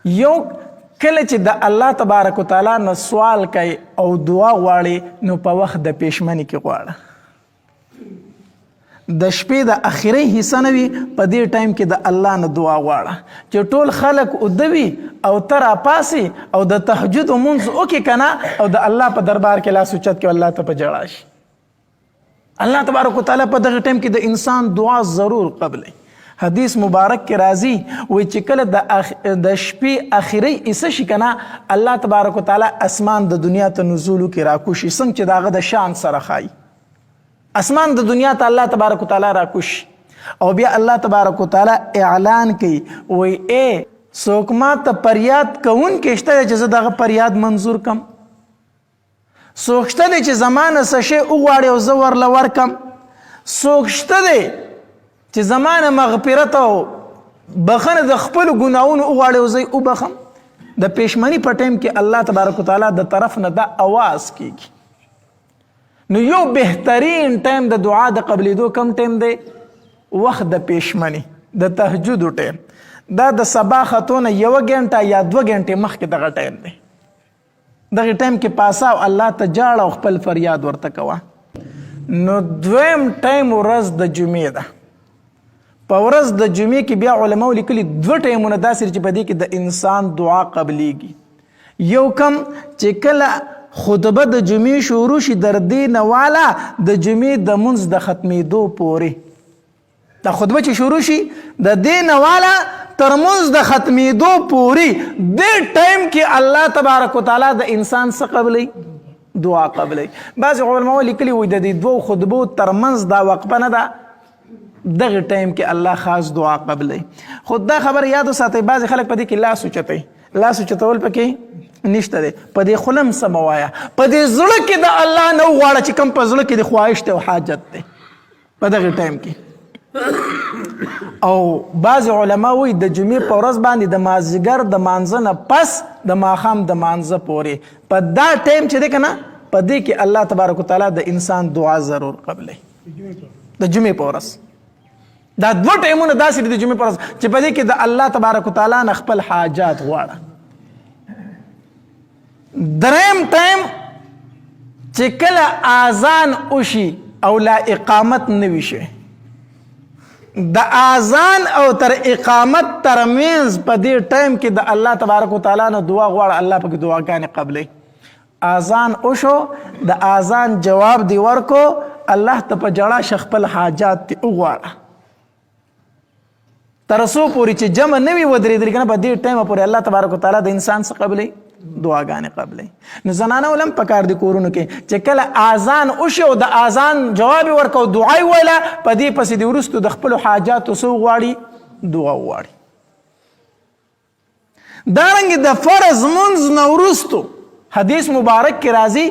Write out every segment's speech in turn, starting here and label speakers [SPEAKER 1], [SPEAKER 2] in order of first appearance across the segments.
[SPEAKER 1] یو کله چې د الله تبارک وتعالی نه سوال کوي او دعا غواړي، نو په وخت د پېشمنی کې غواړه. د شپې د اخیری حصه نه وي، په دې ټایم کې د الله نه دعا غواړه چې ټول خلک ودوي او ته راپاسې او د تهجد مونځ وکړې که نه، او د الله په دربار کې لاس اوچت کړې، الله ته په ژړا شي. الله تبارک وتعالی په دغه ټایم کې د انسان دعا ضرور قبلوي. حدیث مبارک کې راځي، وایي چې کله د شپې اخیری حصه شي که نه، الله تبارک وتعالی اسمان د دنیا ته نزول وکړي، راکوشي، څنګه چې د هغه د شان سره ښایي. اسمان د دنیا ته الله تبارک وتعالی راکوشي او بیا الله تبارک وتعالی اعلان کوي، وایي ای څوک ما ته پریاد کوونکی شته دی چې زه دغه پریاد منظور کم؟ څوک شته دی چې زما نه څه شی وغواړي او زه ورله ورکم؟ څوک شته دی چې زما نه مغفرت او بخښنه د خپلو ګناهونو وغواړي او زه یې وبخښم؟ د پېشمني په ټایم کې الله تبارک وتعالی د طرف نه دا اواز کیږي. نو یو بهترین ټایم د دعا د قبلېدو کم ټایم دی؟ وخت د پېشمني، د تهجدو ټایم. دا د سبا ختو نه یوه ګنټه یا 2 ګنټې مخکې دغه ټایم دی. دغه ټایم کې پاسه او الله ته جاړه او خپل فریاد ورته کوه. نو دویم ټایم ورځ د جمعې ده. په ورځ د جمعې کې بیا علماو لیکلي دوه ټایمونه داسې چې په دې کې د انسان دعا قبلیږي. یو کم چې کله خطبه د جمعې شروع شي، در دې نه والا د جمعې د مونځ د ختمېدو پورې، دا خطبه چې شروع شي د دې نه والا تر مونځ د ختمېدو پورې، دې ټایم کې الله تبارک وتعالی د انسان څه قبلوي؟ دعا قبلوي. بعضې علماو لیکلي وایي د دې دوو خطبو تر منځ دا وقفه نه ده، دغه ټایم کې الله خاص دعا قبلوي. خو دا خبره یاد وساتئ، بعضې خلک په دې کې لاس اوچتوي، لاس اوچتول پکې نشته دی. په دې خوله هم څه مه وایه، په دې زړه کې د الله نه وغواړه چې کوم په زړه کې د خواهش دی او حاجت دی په دغه ټایم کې. او بعض علما وایي د جمعې په ورځ باندې د مازیګر د مانځه نه پس د ماښام د مانځه پورې په دا ټایم چې دی که نه، په دې کې الله تبارک وتعالی د انسان دعا ضرور قبلوي د جمعې په ورځ. دا دوه ټایمونه داسې دي د جمعې په ورځ چې په دې کې د الله تبارک وتعالی نه خپل حاجات غواړه. دریم ټایم چې کله اذان وشي او لا اقامت نه وي شوی، د اذان او تر اقامت ترمنځ په دې ټایم کې د الله تبارک وتعالی نه دعا غواړه، الله پکې دعاګانې قبلوي. اذان وشو، د اذان جواب دی ورکو، الله ته په جړا شه، خپل حاجات دی وغواړه، تر څو پورې چې جمع نه وي ودرېدلې که نه، په دې ټایمه پورې الله تبارک وتعالی د انسان څه قبلوي؟ دعاګانې قبلوي. نو زنانه ولم پکار دي کورونو کې چې کله اذان وشي او د اذان جواب یې ورکړ او دعا یې وویله، په دې پسې دې وروسته د خپلو حاجاتو څه وغواړي؟ دعا وغواړي. دارنګ د فرض منځ نه وروسته حدیث مبارک کې راځي،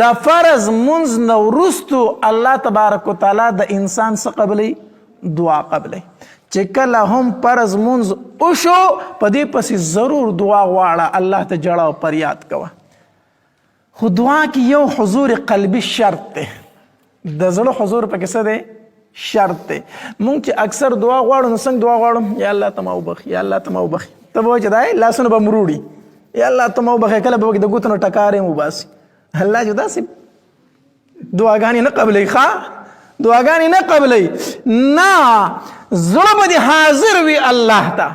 [SPEAKER 1] د فرض منځ نه وروسته الله تبارک وتعالی د انسان څه قبلوي؟ دعا قبلوي. چې کله هم فرض منځ وشو، په دې پسې ضرور دعا غواړه، الله ته ژړا او فریاد کوه. خو دعا کې یو حضور قلبي شرط دی، د زړه حضور پکې څه دی؟ شرط دی. مونږ چې اکثر دعا غواړو نو څنګه دعا غواړو؟ یا الله ته ما وبخښي، یا الله ته ما وبخښي. ته به وایې چې دا لاسونه به مروړي، یا الله ته ما وبخښي، کله به د ګوتو نه ټکارې هم وباسي. الله چې داسې دعاګانې نه قبلوي، ښه دعاګانې نه قبلوي، نه زړه به دې حاضر وي الله ته،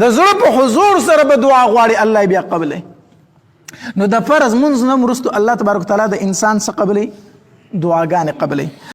[SPEAKER 1] د زړه په حضور سره به دعا غواړي، الله بیا قبلوي. نو د فرض منځ نه وروسته الله تبارک وتعالی د انسان څه قبلوي؟ دعاګانې قبلوي.